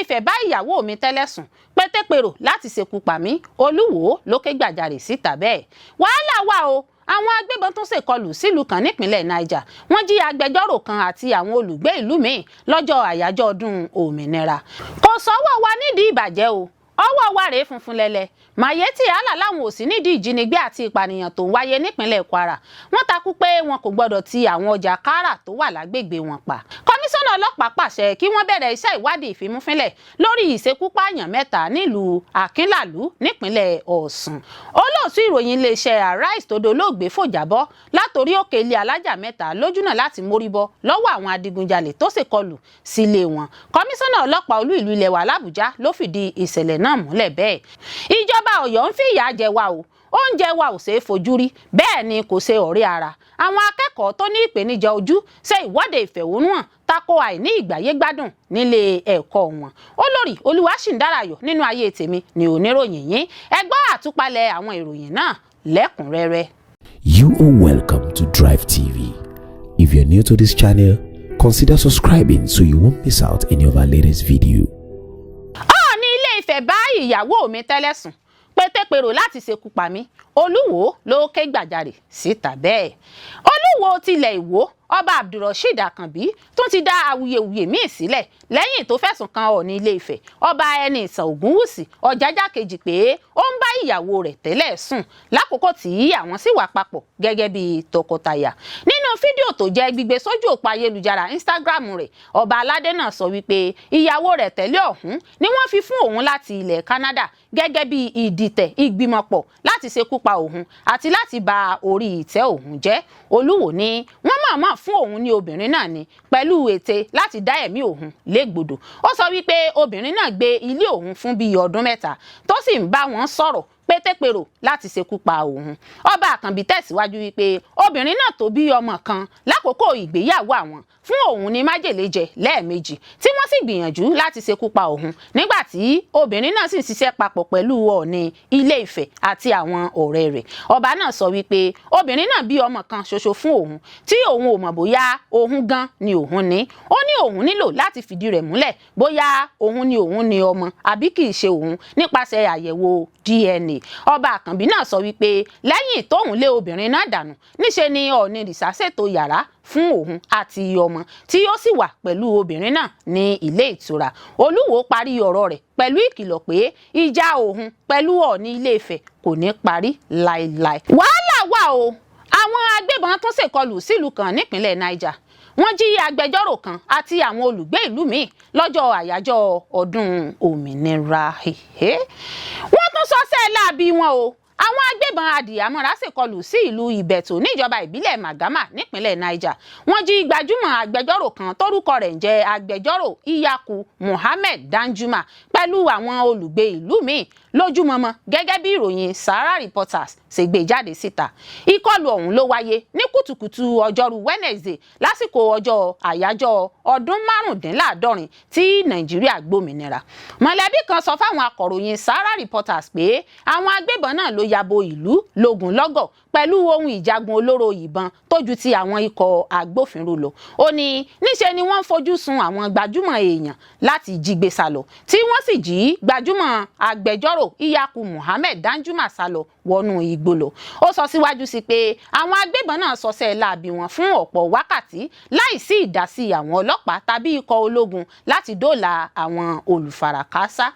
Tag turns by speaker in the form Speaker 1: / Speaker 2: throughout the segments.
Speaker 1: Ifẹ̀ bá ìyàwó mi tẹ́lẹ̀ sùn, pétépèrò láti ṣekú pa mí. Olúwo ló ké gbàjarè síta bẹ́ẹ̀. Wàhálà wà o. Àwọn agbébọn tún ṣèkọlù sílùú kan nípínlẹ̀ Niger. Wọ́n jí agbẹjọ́rò kan àti àwọn olùgbé ìlú míì lọ́jọ́ àyájọ́ ọdún òmìnira. Kò sọ́wọ́ wa nídìí ìbàjẹ́ o, ọwọ́ wa rèé funfun lẹ́lẹ́. Miyetti Allah làwọn ò sí nídìí ìjínigbé àti ìpànìyàn tó ń wáyé nípínlẹ̀ Kwara. Wọ́n takú pé wọn kò gbọ́dọ̀ ti àwọn ọjà kára tó wà lágbègbè wọn pa. Kọmíṣánná ọlọ́pàá pàṣẹ kí wọ́n bẹ̀rẹ̀ iṣẹ́ ìwádìí ìfimúfínlẹ̀ lórí ìṣekúpààyàn mẹ́ta nílùú Akínlàlú nípínlẹ̀ Ọ̀ṣun. Olóòtú ìròyìn iléeṣẹ́ Arise tó dolóògbé fòjábọ́ látòrí òkè ilé alájà mẹ́ta lójúnà láti mórí bọ́ lọ́wọ́ àwọn adigunjalè tó ṣèkọlù sílé wọn. Kọmíṣánná ọlọ́pàá olú ìlú ilẹ̀ wa làbújá ló fìdí ìṣẹ̀lẹ̀ náà múlẹ̀ bẹ́ẹ̀. Ìjọba Ọ̀yọ́ ń fìyà jẹ wa o, oúnjẹ wa ò ṣeé fojú rí, bẹ́ẹ̀ ni kò ṣe ọ̀rẹ́ ara. Àwọn akẹ́kọ̀ọ́ tó ní ìpèníjà ojú ṣe ìwọ́de ìfẹ̀hónúhàn tako àìní ìgbáyégbádùn nílé ẹ̀kọ́ wọn. Olórí Olúwaṣìndárayọ̀ nínú ayé tèmi ni oníròyìn yín. Ẹ gbọ́ àtúpalẹ̀ àwọn ìròyìn náà lẹ́kùnrẹ́rẹ́.
Speaker 2: You are welcome to Drive TV. If you're new to this channel, consider subscribing so you won't miss out any of our latest video.
Speaker 1: Ọọ̀ni Ilé Ifẹ̀ bá ìyàwó mi tẹ́lẹ̀ sùn, pétépèrò láti ṣekú pa mí. Olúwo ló ké gbàjarè síta bẹ́ẹ̀. Olúwo tilẹ̀ Ìwó, Ọba Abdulrasheed Akànbí, tún ti dá awuyewuye míì sílẹ̀ lẹ́yìn tó fẹ̀sùn kan Ọọ̀ni Ilé Ifẹ̀, Ọba Ẹniìtàn Ògúnwùsì Ọ̀jájá kejì, pé ó ń bá ìyàwó rẹ̀ tẹ́lẹ̀ sùn lákòókò tí àwọn sì wà papọ̀ gẹ́gẹ́ bí tọkọtaya. Nínú fídíò tó jẹ́ gbígbé sójú òpó ayélujára Instagram rẹ̀, ọba aládé náà sọ wípé ìyàwó rẹ̀ tẹ́lẹ̀ ọ̀hún ni wọ́n fi fún òun láti ilẹ̀ Canada gẹ́gẹ́ bí ìdìtẹ̀ ìgbìmọ̀pọ̀ láti ṣekú pa òun àti láti ba orí ìtẹ́ òun jẹ́. Olúwo ní wọ́n mọ̀ọ́mọ̀ fún òun ní obìnrin náà ni pẹ̀lú ète láti dá ẹ̀mí òun légbodò. Ó sọ wípé obìnrin náà gbé ilé òun fún bíi ọdún 3, tó sì ń bá wọn sọ̀rọ̀ pétépèrò láti ṣekú pa òun. Ọba Àkànbí tẹ̀síwájú wípé obìnrin náà tó bí ọmọ kan lákòókò ìgbéyàwó àwọn fún òun ní májèlé jẹ lẹ́ẹ̀mejì, tí wọ́n sì gbìyànjú láti ṣekú pa òun nígbà tí obìnrin náà sì ń ṣiṣẹ́ papọ̀ pẹ̀lú Ọọ̀ni Ilé Ifẹ̀ àti àwọn ọ̀rẹ́ rẹ̀. Ọba náà sọ wípé obìnrin náà bí ọmọ kan ṣoṣo fún òun tí òun ò mọ̀ bóyá òun gan ni òun ní. Ó ní òun nílò láti fìdí rẹ̀ múlẹ̀ bóyá òun ni òun ní ọmọ àbí kì í ṣe òun nípasẹ̀ àyẹ̀wò DNA. Ọba Àkànbí náà sọ wípé lẹ́yìn tóun lé obìnrin náà dànù, níṣe ni Ọọ̀ni rìṣà ṣètò yàrá fún òun àti ọmọ, tí ó sì wà pẹ̀lú obìnrin náà ní ilé ìtura. Olúwo parí ọ̀rọ̀ rẹ̀ pẹ̀lú ìkìlọ̀ pé ìjà òun pẹ̀lú Ọọ̀ni Ilé Ifẹ̀ kò ní parí láéláé. Wàhálà wà o. Àwọn agbébọn tún ṣèkọlù sílùú kan nípínlẹ̀ Niger. Wọ́n jí agbẹjọ́rò kan àti àwọn olùgbé ìlú míì lọ́jọ́ àyájọ́ ọdún òmìnira. Wọ́n tún sọsẹ́ láabi wọn o. Àwọn agbébọn adìyàmọ́ra ṣèkọlù sí ìlú Ìbẹ̀tò níjọba ìbílẹ̀ Magama nípínlẹ̀ Niger. Wọ́n jí gbajúmọ̀ agbẹjọ́rò kan tórúkọ rẹ̀ ń jẹ́ Agbẹjọ́rò Iyaku Muhammed Danjuma pẹ̀lú àwọn olùgbé ìlú míì lójúmọmọ, gẹ́gẹ́ bí ìròyìn Sahara Reporters ṣe gbé jáde síta. Ìkọlù ọ̀hún ló wáyé ní kùtùkùtù ọjọ́rú Wednesday lásìkò ọjọ́ àyájọ́ ọdún 75 tí Nàìjíríà gbòmìnira. Mọ̀lẹ́bí kan sọ fáwọn akọ̀ròyìn Sahara Reporters pé àwọn agbébọn náà ló yabo ìlú lógunlọ́gọ̀ pẹ̀lú ohun ìjagun olóró ìbọn tó ju ti àwọn ikọ̀ agbófinró lọ. Ó ní níṣe ni wọ́n ń fojú sun àwọn gbajúmọ̀ èèyàn láti jí gbé sá lọ, tí wọ́n sì jí gbajúmọ̀ agbẹjọ́rò Iyaku Muhammed Danjuma sá lọ wọnú igbó lọ. Ó sọ síwájú sí pé àwọn agbébọn náà sọsẹ́ láabi wọn fún ọ̀pọ̀ wákàtí láìsí ìdásí àwọn ọlọ́pàá tàbí ikọ̀ ológun láti dóòlà àwọn olùfarakásá.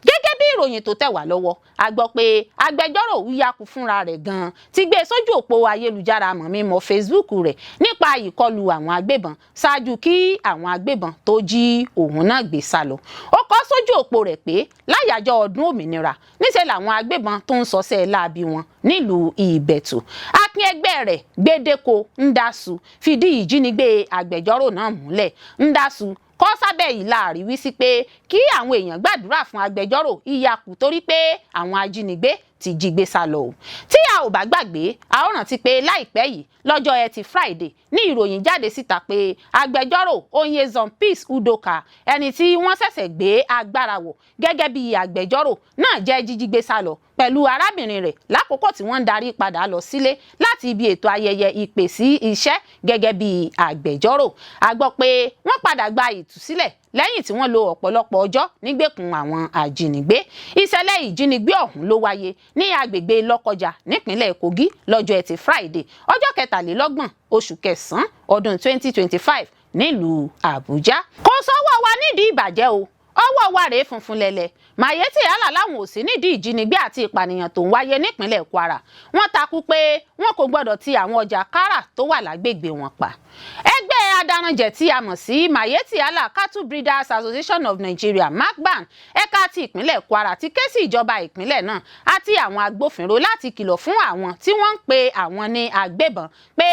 Speaker 1: Gẹ́gẹ́ bí ìròyìn tó tẹ̀ wá lọ́wọ́, a gbọ́ pé agbẹjọ́rò Uyaku fúnra rẹ̀ gan-an ti gbé sójú òpó ayélujára mọ̀mímọ́ Facebook rẹ̀ nípa ìkọlù àwọn agbébọn ṣáájú kí àwọn agbébọn tó jí òun náà gbé sá lọ. Ó kọ sójú òpó rẹ̀ pé láyàjọ́ ọdún òmìnira, níṣẹ́ làwọn agbébọn tó ń sọsẹ́ láabi wọn nílùú Ìbẹ̀tù. Akin ẹgbẹ́ rẹ̀ Gbédèkó Ndasu fìdí ìjínigbé agbẹjọ́rò náà múlẹ̀. Ndasu kọ sábẹ́ ìlà àríwísí pé kí àwọn èèyàn gbàdúrà fún agbẹjọ́rò Iyaku torí pé àwọn ajínigbé ti jí gbé sá lọ o. Tí a ò bá gbàgbé, a ó rántí pé láìpẹ́ yìí, lọ́jọ́ Ẹtì Friday, ní ìròyìn jáde síta pé agbẹjọ́rò Onyezon Peace Udoka, ẹni tí wọ́n ṣẹ̀ṣẹ̀ gbé agbára wọ̀ gẹ́gẹ́ bí agbẹjọ́rò náà, jẹ́ jíjí gbé sá lọ pẹ̀lú arábìnrin rẹ̀ lákòókò tí wọ́n ń darí padà lọ sílé láti ibi ètò ayẹyẹ ìpè sí iṣẹ́ gẹ́gẹ́ bí agbẹjọ́rò. A gbọ́ pé wọ́n padà gba ìtúsílẹ̀. lẹ́yìn tí wọ́n lo ọ̀pọ̀lọpọ̀ ọjọ́ nígbèkùn àwọn ajínigbé. Ìṣẹ̀lẹ̀ ìjínigbé ọ̀hún ló wáyé ní agbègbè Lọ́kọjà nípínlẹ̀ Kogi lọ́jọ́ Ẹtì Friday, ọjọ́ 23 oṣù kẹsàn-án ọdún 2025 nílùú Àbújá. Kò sọ́wọ́ wa nídìí ìbàjẹ́ o, ọwọ́ wa rèé funfun lẹ̀lẹ̀. Miyetti Allah làwọn ò sí nídìí ìjínigbé àti ìpànìyàn tó ń wáyé nípínlẹ̀ Kwara. Wọ́n takú pé wọn kò gbọ́dọ̀ ti àwọn ọjà kárà tó wà lágbègbè wọn pa. Ẹgbẹ́ adaranjẹ̀ tí a mọ̀ sí Miyetti Allah Cattle Breeders Association of Nigeria, MACBAN, ẹ̀ka ti ìpínlẹ̀ Kwara ti ké sí ìjọba ìpínlẹ̀ náà àti àwọn agbófinró láti kìlọ̀ fún àwọn tí wọ́n ń pe àwọn ní agbébọn pé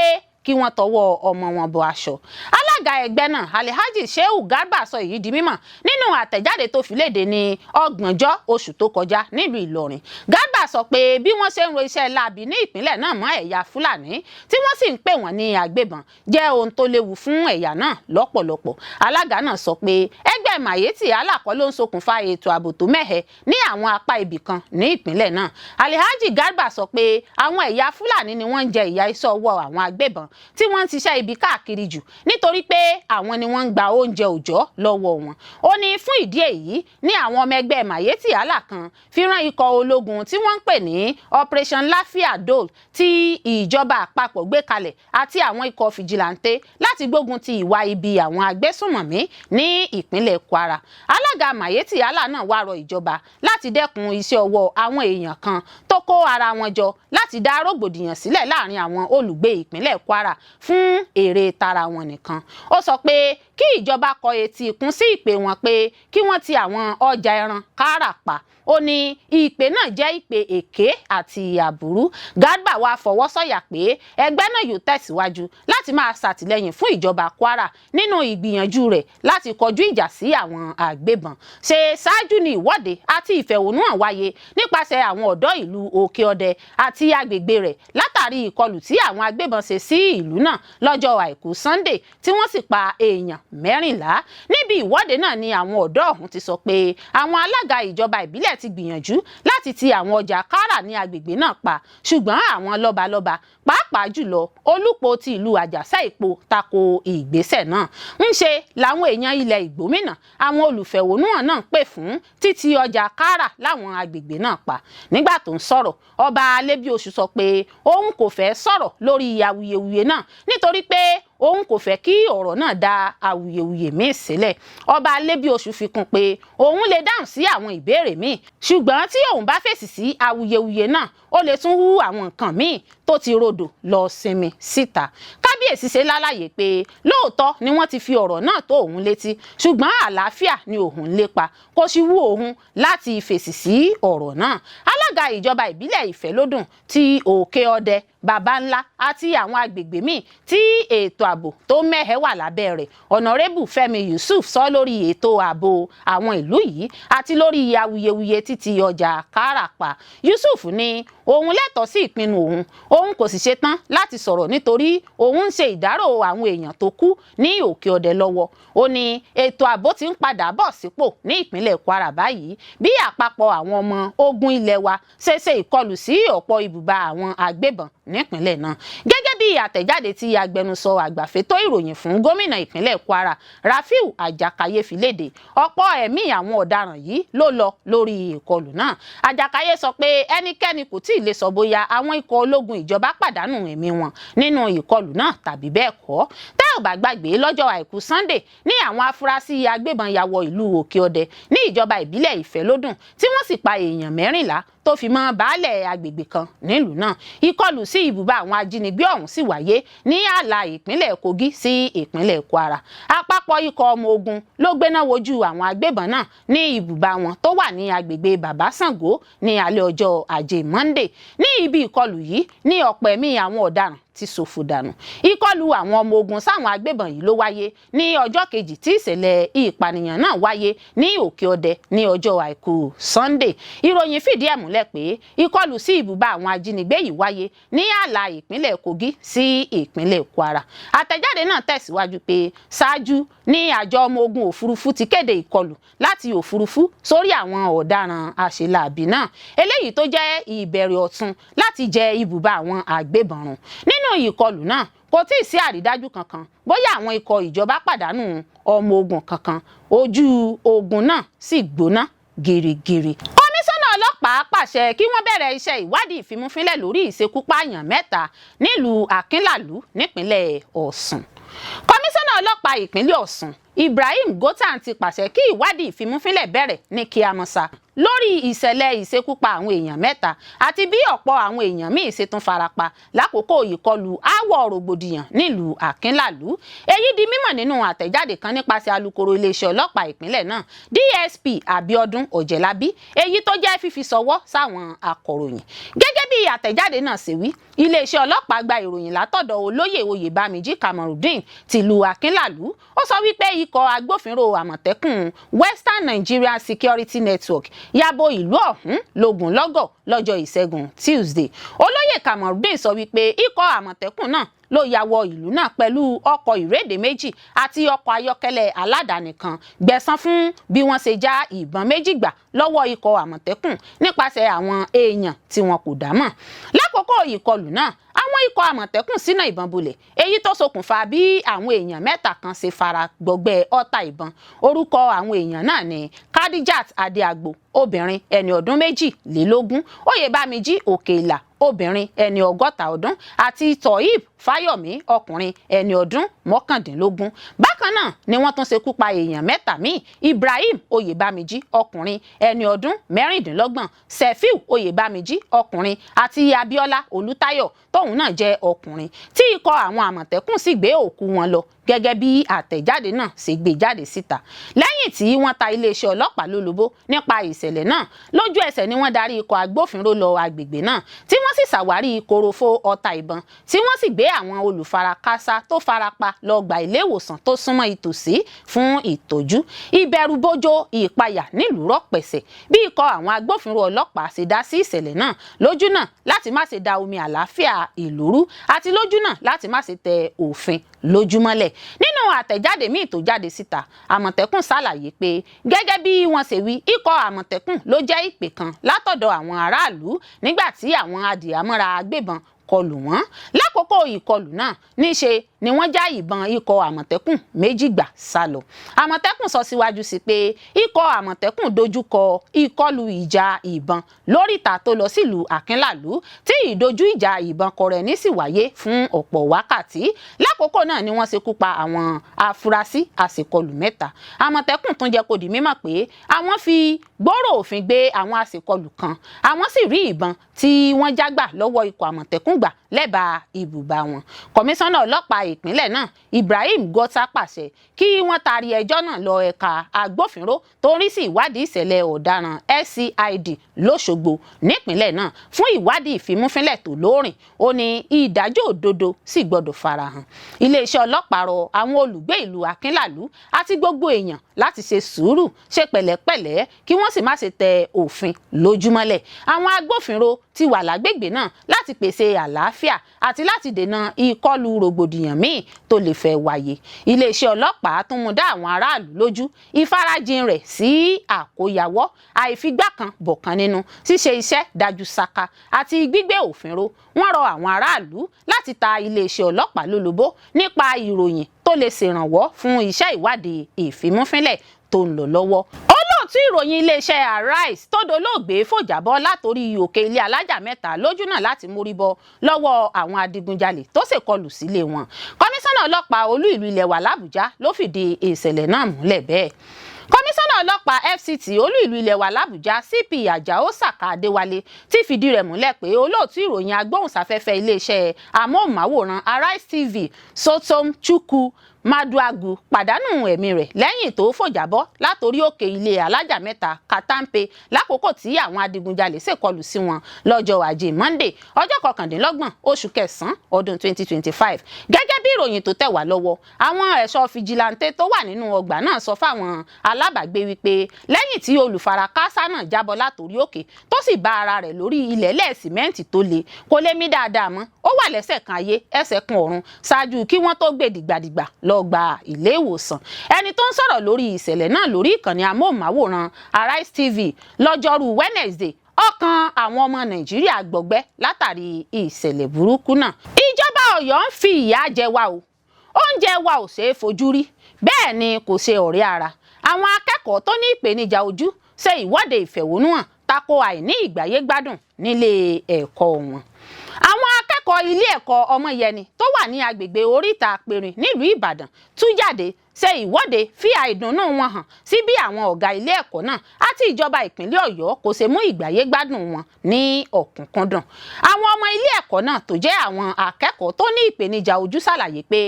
Speaker 1: kí wọ́n tọwọ́ ọmọ wọn bọ aṣọ. Alága ẹgbẹ́ náà, Alhaji Shehu Garba, sọ èyí di mímọ̀ nínú àtẹ̀jáde tó fi léde ní 30 oṣù tó kọjá nílùú Ìlọrin. Garba sọ pé bí wọ́n ṣe ń ro iṣẹ́ láabi ní ìpínlẹ̀ náà mọ́ ẹ̀yà Fúlàní, tí wọ́n sì ń pè wọ́n ní agbébọn, jẹ́ ohun tó léwu fún ẹ̀yà náà lọ́pọ̀lọpọ̀. Alága náà sọ pé ẹgbẹ́ Miyetti Allah kọ́ ló ń ṣokùnfà ètò ààbò tó mẹ́hẹ ní àwọn apá ibì kan ní ìpínlẹ̀ náà. Alhaji Garba sọ pé àwọn ẹ̀yà Fúlàní ni wọ́n ń jẹ ìyà iṣẹ́ ọwọ́ àwọn agbébọn tí wọ́n ń ṣiṣẹ́ ibi káàkiri jù, nítorí pé àwọn ni wọ́n ń gba oúnjẹ òòjọ́ lọ́wọ́ wọn. Ó ní fún ìdí èyí ní àwọn ọmọ ẹgbẹ́ Miyetti Allah kan fi rán ikọ̀ ológun tí wọ́n ń pè ní Operation Lafia Dole tí ìjọba àpapọ̀ gbé kalẹ̀ àti àwọn ikọ̀ fìjìláńtẹ́ láti gbógun ti ìwà ibi àwọn agbésùnmọ̀mí ní ìpínlẹ̀ Kwara. Alága Miyetti Allah náà wá rọ ìjọba láti dẹ́kun iṣẹ́ ọwọ́ àwọn èèyàn kan tó kó ara wọn jọ láti dá rògbòdìyàn sílẹ̀ láàrin àwọn olùgbé ìpínlẹ̀ Kwara fún èrè tara wọn nìkan. Ó sọ pé kí ìjọba kọ etí ikún sí ìpè wọn pé kí wọ́n ti àwọn ọjà ẹran kára pa. Ó ní ìpè náà jẹ́ ìpè èké àti àbúrú. Garba wá fọwọ́ sọ̀yà pé ẹgbẹ́ náà yóò tẹ̀síwájú láti máa ṣàtìlẹ́yìn fún ìjọba Kwara nínú ìgbìyànjú rẹ̀ láti kọjú ìjà sí àwọn àgbébọn. Ṣe ṣáájú ní ìwọ́de àti ìfẹ̀hónúhàn wáyé nípasẹ̀ àwọn ọ̀dọ́ ìlú Òkè Ọdẹ àti agbègbè rẹ̀ látàrí ìkọlù tí àwọn agbébọn ṣe sí ìlú náà lọ́jọ́ Àìkú Sunday, tí wọ́n sì pa èèyàn 14. Níbi ìwọ́de náà ni àwọn ọ̀dọ́ ọ̀hún ti sọ pé àwọn alága ìjọba ìbílẹ̀ ti gbìyànjú láti ti àwọn ọjà kárà ní agbègbè náà pa, ṣùgbọ́n àwọn lọ́balọ́ba, pàápàá jùlọ Olúpo ti ìlú Àjàṣẹ́ Ìpo, tako ìgbésẹ̀ náà. Ń ṣe làwọn èèyàn ilẹ̀ Ìgbómìnà, àwọn olùfẹ̀hónúhàn náà pè fún títì ọjà kárà láwọn agbègbè náà pa. Nígbà tó ń sọ̀rọ̀, Ọba Alébíoṣù sọ pé òun kò fẹ́ sọ̀rọ̀ lórí awuyewuye náà nítorí pé òun kò fẹ́ kí ọ̀rọ̀ náà da awuyewuye míì sílẹ̀. Ọba Alébíoṣù fi kún pé òun lè dáhùn sí àwọn ìbéèrè míì, ṣùgbọ́n tí òun bá fèsì sí awuyewuye náà, ó lè tún hú àwọn nǹkan míì tó ti rodò lọ sinmi síta. Kábíyèsí ṣe lálàyé pé lóòótọ́ ni wọ́n ti fi ọ̀rọ̀ náà tó òun létí, ṣùgbọ́n àlàáfíà ni òun ń lépa, kò sì wú òun láti fèsì sí ọ̀rọ̀ náà. Alága ìjọba ìbílẹ̀ Ìfẹ́lódùn ti Òkè Ọdẹ, Baba Ńlá àti àwọn agbègbè míì tí ètò ààbò tó mẹ́hẹ̀ wà lábẹ́ rẹ̀, Ọ̀nàrẹ́bù Fẹ́mi Yusuf, sọ lórí ètò ààbò àwọn ìlú yìí àti lórí awuyewuye títí ọjà káràpá. Yusuf ní òun lẹ́tọ̀ọ́ sí ìpinnu òun, òun kò sì ṣetán láti sọ̀rọ̀ nítorí òun ń ṣe ìdárò àwọn èèyàn tó kú ní Òkè Ọdẹ lọ́wọ́. Ó ní ètò ààbò ti ń padà bọ̀ sípò ní ìpínlẹ̀ Kwara báyìí bí àpapọ̀ àwọn ọmọ ogun ilẹ̀ wa ṣe ṣe ìkọlù sí ọ̀pọ̀ ibùba àwọn agbébọn nípínlẹ̀ náà. Gẹ́gẹ́ bí àtẹ̀jáde tí agbẹnusọ àgbàfẹ́tọ̀ ìròyìn fún gómìnà ìpínlẹ̀ Kwara, Rafiu Àjàkáyé, fi léde, ọ̀pọ̀ ẹ̀mí àwọn ọ̀daràn yìí ló lọ lórí ìkọlù náà. Àjàkáyé sọ pé ẹnikẹ́ni kò tí ì lè sọ bóyá àwọn ikọ̀ ológun ìjọba pàdánù ẹ̀mí wọn nínú ìkọlù náà tàbí bẹ́ẹ̀ kọ́. Tẹ́ ò bá gbàgbé, lọ́jọ́ Àìkú Sunday ní àwọn afurasí agbébọn ya wọ ìlú Òkè Ọdẹ ní ìjọba ìbílẹ̀ Ìfẹ́lódùn, tí wọ́n sì pa èèyàn 14 tó fi mọ́ baálẹ̀ agbègbè kan nílùú náà. Ìkọlù sí ibùba àwọn ajínigbé ọ̀hún sì wáyé ní ààlà ìpínlẹ̀ Kogi sí ìpínlẹ̀ Kwara. Àpapọ̀ ikọ̀ ọmọ ogun ló gbéná wojú àwọn agbébọn náà ní ibùba wọn tó wà ní agbègbè Bàbá Ṣàngó ní alẹ́ ọjọ́ Ajé Monday. Ní ibi ìkọlù yìí ní ọ̀pọ̀ ẹ̀mí àwọn ọ̀daràn ti ṣòfò dànù. Ìkọlù àwọn ọmọ ogun sáwọn agbébọn yìí ló wáyé ní ọjọ́ kejì tí ìṣẹ̀lẹ̀ ìpànìyàn náà wáyé ní Òkè Ọdẹ ní ọjọ́ Àìkú Sunday. Ìròyìn fìdí ẹ̀ múlẹ̀ pé ìkọlù sí ibùba àwọn ajínigbé yìí wáyé ní ààlà ìpínlẹ̀ Kogi sí ìpínlẹ̀ Kwara. Àtẹ̀jáde náà tẹ̀síwájú pé ṣáájú ní àjọ ọmọ ogun òfurufú ti kéde ìkọlù láti òfurufú sórí àwọn ọ̀daràn àṣeláàbí náà, eléyìí tó jẹ́ ìbẹ̀rẹ̀ ọ̀tun láti jẹ ibùba àwọn agbébọn run nínú Nínú ìkọlù náà, kò tí ì sí àrídájú kankan bóyá àwọn ikọ̀ ìjọba pàdánù ọmọ ogun kankan. Ojú ogun náà sì gbóná gírígírí. Kọmíṣánná ọlọ́pàá pàṣẹ kí wọ́n bẹ̀rẹ̀ iṣẹ́ ìwádìí ìfimúfínlẹ̀ lórí ìṣekúpààyàn 3 nílùú Akínlàlú nípínlẹ̀ Ọ̀ṣun. Kọmíṣánná ọlọ́pàá ìpínlẹ̀ Ọ̀ṣun Ibrahim Gotan ti pàṣẹ kí ìwádìí ìfimúfínlẹ̀ bẹ̀rẹ̀ ní kíámọ́sá lórí ìṣẹ̀lẹ̀ ìṣekúpa àwọn èèyàn 3 àti bí ọ̀pọ̀ àwọn èèyàn míì ṣe tún farapa lákòókò ìkọlù aáwọ̀ rògbòdìyàn nílùú Akínlàlú. Èyí di mímọ̀ nínú àtẹ̀jáde kan nípasẹ̀ alukoro iléeṣẹ́ ọlọ́pàá ìpínlẹ̀ náà, DSP Abiodun Ọ̀jẹ̀lábí, èyí tó jẹ́ fífi ṣọwọ́ sáwọn akọ̀ròyìn. Gẹ́gẹ́ bí àtẹ̀jáde náà ṣe wí, iléeṣẹ́ ọlọ́pàá gba ìròyìn látọ̀dọ̀ olóyè Oyèbámijí Kamorudeen tìlú Akínlàlú. Ó sọ wípé ikọ̀ agbófinró Àmọ̀tẹ́kùn Western Nigeria Security Network yabo ìlú ọ̀hún lógúnlọ́gọ̀ lọ́jọ́ ìṣẹ́gun Tuesday. Olóyè Kamorudeen sọ wípé ikọ̀ Àmọ̀tẹ́kùn náà ló ya wọ ìlú náà pẹ̀lú ọkọ̀ ìrédè 2 àti ọkọ̀ ayọ́kẹ́lẹ́ aládàáni kan, gbẹ̀san fún bí wọ́n ṣe já ìbọn 2 gbà lọ́wọ́ ikọ̀ Àmọ̀tẹ́kùn nípasẹ̀ àwọn èèyàn tí wọn kò dá mọ̀. Lákòókò ìkọlù náà, àwọn ikọ̀ Àmọ̀tẹ́kùn sínà ìbọn bolẹ̀, èyí tó ṣokùnfà bí àwọn èèyàn 3 kan ṣe fara gbọgbẹ́ ọta ìbọn. Orúkọ àwọn èèyàn náà ni Kadijat Adéagbo, obìnrin ẹni ọdún 22, Oyèbámijí Òkèìlà, obìnrin ẹni 60 ọdún, àti Tohib Fáyọ̀mí, ọkùnrin ẹni ọdún 19. Bákan náà ni wọ́n tún ṣekú pa èèyàn 3 míì: Ibrahim Oyèbámijí, ọkùnrin ẹni ọdún 26, Sefiu Oyèbámijí, ọkùnrin, àti Abíọ́lá Olútáyọ̀, tóun náà jẹ́ ọkùnrin, tí ikọ̀ àwọn Àmọ̀tẹ́kùn sì gbé òkú wọn lọ gẹ́gẹ́ bí àtẹ̀jáde náà ṣe gbé jáde síta. Lẹ́yìn tí wọ́n ta iléeṣẹ́ ọlọ́pàá lólobó nípa ìṣẹ̀lẹ̀ náà, lójú ẹsẹ̀ ni wọ́n darí ikọ̀ agbófinró lọ agbègbè náà, tí wọ́n sì ṣàwárí korofo ọta ìbọn, tí wọ́n sì gbé àwọn olùfarakásá tó farapa lọ gba ilé ìwòsàn tó súnmọ́ ìtòsí fún ìtọ́jú. Ìbẹ̀rùbojo ìpayà nílùú rọ̀pẹ̀sẹ̀ bí ikọ̀ àwọn agbófinró ọlọ́pàá ṣe dá sí ìṣẹ̀lẹ̀ náà lójú náà láti má ṣe da omi àlàáfíà ìlú rú àti lójú náà láti má ṣe tẹ òfin lójúmọ́lẹ̀. Nínú àtẹ̀jáde míì tó jáde síta, Àmọ̀tẹ́kùn ṣàlàyé pé gẹ́gẹ́ bí wọ́n ṣe wí, ikọ̀ Àmọ̀tẹ́kùn ló jẹ́ ìpè kan látọ̀dọ̀ àwọn aráàlú nígbà tí àwọn adìhámọ́ra agbébọn kọlù wọ́n. Lákòókò ìkọlù náà, níṣe ni wọ́n já ìbọn ikọ̀ Àmọ̀tẹ́kùn 2 gbà sá lọ. Àmọ̀tẹ́kùn sọ síwájú sí pé ikọ̀ Àmọ̀tẹ́kùn dojúkọ ìkọlù ìjà ìbọn lóríta tó lọ sílùú Akínlàlú, tí ìdojú ìjà ìbọn kọrẹni sì wáyé fún ọ̀pọ̀ wákàtí. Lákòókò náà ni wọ́n ṣekú pa àwọn afurasí àṣekọlù 3. Àmọ̀tẹ́kùn tún jẹ́ kó di mímọ̀ pé àwọn fi gbòòrò òfin gbé àwọn àṣekọlù kan, àwọn sì rí ìbọn tí wọ́n já gbà lọ́wọ́ ikọ̀ Àmọ̀tẹ́kùn gbà lẹ́bàá ibùba wọn. Kọmíṣánná ọlọ́pàá ìpínlẹ̀ náà Ibrahim Gota pàṣẹ kí wọ́n taari ẹjọ́ náà lọ ẹ̀ka agbófinró tó ń rí sí ìwádìí ìṣẹ̀lẹ̀ ọ̀daràn SCID lọ́ṣogbo nípínlẹ̀ náà fún ìwádìí ìfimúfínlẹ̀ tó lóòrìn. Ó ní ìdájọ́ òdodo sì gbọ́dọ̀ farahàn. Iléeṣẹ́ ọlọ́pàá rọ àwọn olùgbé ìlú Akínlàlú àti gbogbo èèyàn láti ṣe sùúrù, ṣe pẹ̀lẹ́pẹ̀lẹ́, kí wọ́n sì má ṣe tẹ òfin lójúmọ́lẹ̀. Àwọn agbófinró ti wà lágbègbè náà láti pèsè àlàáfíà àti láti dènà ìkọlù rògbòdìyàn míì tó lè fẹ́ wáyé. Iléeṣẹ́ ọlọ́pàá tún mú dá àwọn aráàlú lójú ìfarajìn rẹ̀ sí àkóyawọ́, àìfigbá kan bọ̀kan nínú, ṣíṣe iṣẹ́ dájú ṣáká àti gbígbé òfin ró. Wọ́n rọ àwọn aráàlú láti ta iléeṣẹ́ ọlọ́pàá lólobó nípa ìròyìn tó lè ṣèrànwọ́ fún iṣẹ́ ìwádìí ìfimúfínlẹ̀ tó ń lọ lọ́wọ́. Olóòtú ìròyìn iléeṣẹ́ Arise tó dolóògbé fòjàbọ́ látòrí òkè ilé alájà 3 lójú náà láti mórí bọ́ lọ́wọ́ àwọn adigunjalè tó ṣèkọlù sílé wọn. Kọmíṣánná ọlọ́pàá olú ìlú ilẹ̀ wa l'Àbújá ló fìdí ìṣẹ̀lẹ̀ náà múlẹ̀ bẹ́ẹ̀. Kọmíṣánná ọlọ́pàá FCT olú ìlú ilẹ̀ wa l'Àbújá CP Àjàó Sàká Adéwálé ti fìdí rẹ̀ múlẹ̀ pé olóòtú ìròyìn agbóhùnsáfẹ́fẹ́ iléeṣẹ́ amóhùnmáwòrán Arise TV Sotom Chukwu Maduagu pàdánù ẹ̀mí rẹ̀ lẹ́yìn tó fòjàbọ́ látòrí òkè ilé alájà 3 Katampe lákòókò tí àwọn adigunjalè ṣèkọlù sí wọn lọ́jọ́ ajé Monday, ọjọ́ 29 oṣù kẹsàn-án ọdún 2025. Gẹ́gẹ́ bí ìròyìn tó tẹ̀ wá lọ́wọ́, àwọn ẹ̀ṣọ́ fìjìláńtẹ́ tó wà nínú ọgbà náà sọ fáwọn alábàágbé wípé lẹ́yìn tí olùfarakásá náà jábọ́ látòrí òkè tó sì bá ara rẹ̀ lórí ilẹ̀lẹ̀ sìmẹ́ǹtì tó le, kò lè mí dáadáa mọ́, ó wà lẹ́sẹ̀ kan ayé ẹsẹ̀ kan ọ̀run ṣáájú kí wọ́n tó gbé dìgbàdìgbà lọ gba ilé ìwòsàn. Ẹni tó ń sọ̀rọ̀ lórí ìṣẹ̀lẹ̀ náà lórí ìkànnì amóhùnmáwòrán Arise TV lọ́jọ́rú Wednesday, ọkàn àwọn ọmọ Nàìjíríà gbọgbẹ́ látàrí ìṣẹ̀lẹ̀ burúkú náà. Ìjọba Ọ̀yọ́ ń fi ìyà jẹ wá o, oúnjẹ wa ò ṣeé fojú rí, bẹ́ẹ̀ ni kò ṣe ọ̀rẹ́ ara. Àwọn akẹ́kọ̀ọ́ tó ní ìpèníjà ojú ṣe ìwọ́de ìfẹ̀hónúhàn tako àìní ìgbáyégbádùn nílé ẹ̀kọ́ wọn. Àwọn akẹ́kọ̀ọ́ ilé ẹ̀kọ́ Ọmọyẹni tó wà ní agbègbè Oríta Apẹ̀rìn nílùú Ìbàdàn tú jáde ṣe ìwọ́de fi àìdùnnú wọn hàn sí bí àwọn ọ̀gá ilé ẹ̀kọ́ náà àti ìjọba ìpínlẹ̀ Ọ̀yọ́ kò ṣe mú ìgbáyégbádùn wọn ní ọ̀kúnkúndùn. Àwọn ọmọ ilé ẹ̀kọ́ náà tó jẹ́ àwọn akẹ́kọ̀ọ́ tó ní ìpèníjà ojú ṣàlàyé pé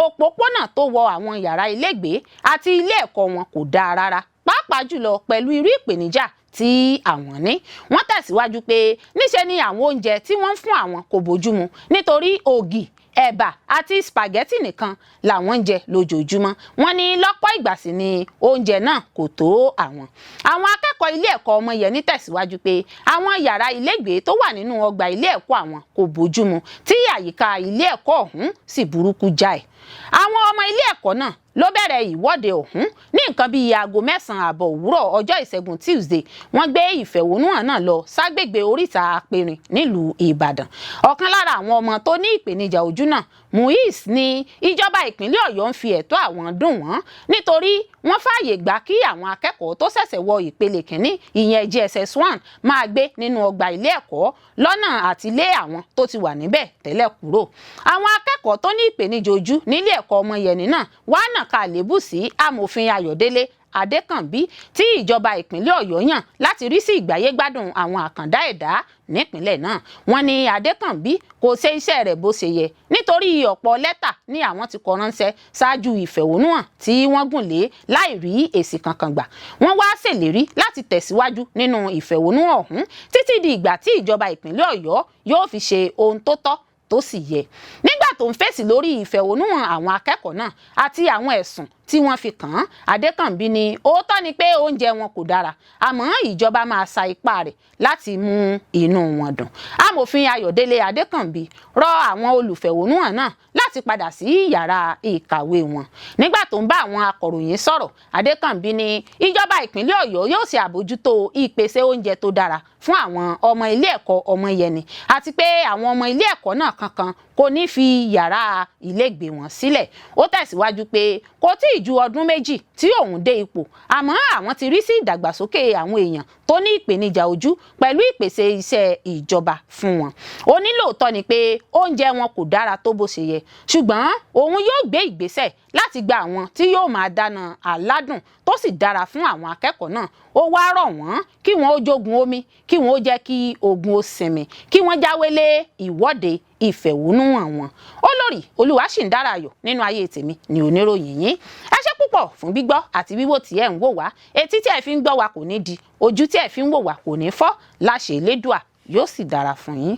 Speaker 1: òpópónà tó wọ àwọn yàrá ilégbèé àti ilé ẹ̀kọ́ wọn kò dáa rárá, pàápàá jùlọ pẹ̀lú irú ìpèníjà tí àwọn ní. Wọ́n tẹ̀síwájú pé níṣe ni àwọn oúnjẹ tí wọ́n ń fún àwọn kò bójúmu, nítorí ògì, ẹ̀bà àti spaghetti nìkan làwọn ń jẹ lójoojúmọ́. Wọ́n ní lọ́pọ̀ ìgbà sì ni oúnjẹ náà kò tó àwọn. Àwọn akẹ́kọ̀ọ́ ilé ẹ̀kọ́ Ọmọyẹni tẹ̀síwájú pé àwọn yàrá ilégbèé tó wà nínú ọgbà ilé ẹ̀kọ́ àwọn kò bójúmu, tí àyíká ilé ẹ̀kọ́ ọ̀hún sì burúkú jáì. Àwọn ọmọ ilé ẹ̀kọ́ náà ló bẹ̀rẹ̀ ìwọ́de ọ̀hún ní nǹkan bíi aago 9:30 òwúrọ̀ ọjọ́ ìṣẹ́gun Tuesday. Wọ́n gbé ìfẹ̀hónúhàn náà lọ ságbègbè Oríta Apẹ̀rìn nílùú Ìbàdàn. Ọ̀kan lára àwọn ọmọ tó ní ìpèníjà ojú náà, Muiz, ní ìjọba ìpínlẹ̀ Ọ̀yọ́ ń fi ẹ̀tọ́ àwọn dùn wọ́n, nítorí wọ́n fààyè gbà kí àwọn akẹ́kọ̀ọ́ tó ṣẹ̀ṣẹ̀ wọ ìpele kìíní, ìyẹn JSS 1, máa gbé nínú ọgbà ilé ẹ̀kọ́ lọ́nà àti lé àwọn tó ti wà níbẹ̀ tẹ́lẹ̀ kúrò. Àwọn akẹ́kọ̀ọ́ tó ní ìpèníjà ojú nílé ẹ̀kọ́ Ọmọyẹni náà wá nàka àlébù sí amòfin Ayọ̀délé Adékànbí tí ìjọba ìpínlẹ̀ Ọ̀yọ́ yàn láti rí sí ìgbáyégbádùn àwọn àkàndá ẹ̀dá nípínlẹ̀ náà. Wọ́n ní Adékànbí kò ṣe iṣẹ́ rẹ̀ bó ṣe yẹ, nítorí ọ̀pọ̀ lẹ́tà ní àwọn ti kọ ránṣẹ́ ṣáájú ìfẹ̀hónúhàn tí wọ́n gùn lé láì rí èsì kankan gbà. Wọ́n wá ṣèlérí láti tẹ̀síwájú nínú ìfẹ̀hónúhàn ọ̀hún títí di ìgbà tí ìjọba ìpínlẹ̀ Ọ̀yọ́ yóò fi ṣe ohun tó tọ́ tó sì yẹ. Nígbà tó ń fèsì lórí ìfẹ̀hónúhàn àwọn akẹ́kọ̀ọ́ náà àti àwọn ẹ̀sùn tí wọ́n fi kàn án, Adékànbí ní òótọ́ ni pé oúnjẹ wọn kò dára, àmọ́ ìjọba máa sa ipá rẹ̀ láti mú inú wọn dùn. Amòfin Ayọ̀délé Adékànbí rọ àwọn olùfẹ̀hónúhàn náà láti padà sí yàrá ìkàwé wọn. Nígbà tó ń bá àwọn akọ̀ròyìn sọ̀rọ̀, Adékànbí ní ìjọba ìpínlẹ̀ Ọ̀yọ́ yóò ṣe àbójútó ìpèsè oúnjẹ tó dára fún àwọn ọmọ ilé ẹ̀kọ́ Ọmọyẹni, àti pé àwọn ọmọ ilé ẹ̀kọ́ náà kankan kò ní fi yàrá ilégbèé wọn sílẹ̀. Ó tẹ̀síwájú pé kò tí ì ju ọdún 2 tí òun dé ipò, àmọ́ àwọn ti rí sí ìdàgbàsókè àwọn èèyàn tó ní ìpèníjà ojú pẹ̀lú ìpèsè iṣẹ́ ìjọba fún wọn. Ó ní lóòótọ́ ni pé oúnjẹ wọn kò dára tó bó ṣe yẹ, ṣùgbọ́n òun yóò gbé ìgbésẹ̀ láti gba àwọn tí yóò máa dáná aládùn tó sì dára fún àwọn akẹ́kọ̀ọ́ náà. Ó wá rọ̀ wọ́n kí wọ́n ó jogun omi, kí wọ́n ó jẹ́ kí ogun ó sinmi, kí wọ́n jáwé lé ìwọ́de ìfẹ̀hónúhàn wọn. Olórí Olúwaṣìndára Ayọ̀ nínú ayé tèmi ni oníròyìn yín. Ẹ ṣé púpọ̀ fún gbígbọ́ àti wíwò tí ẹ̀ ń wò wá. Etí tí ẹ fi ń gbọ́ wa kò ní di, ojú tí ẹ fi ń wò wá kò ní fọ́ láṣẹ Elédùà, yóò sì dára fún yín.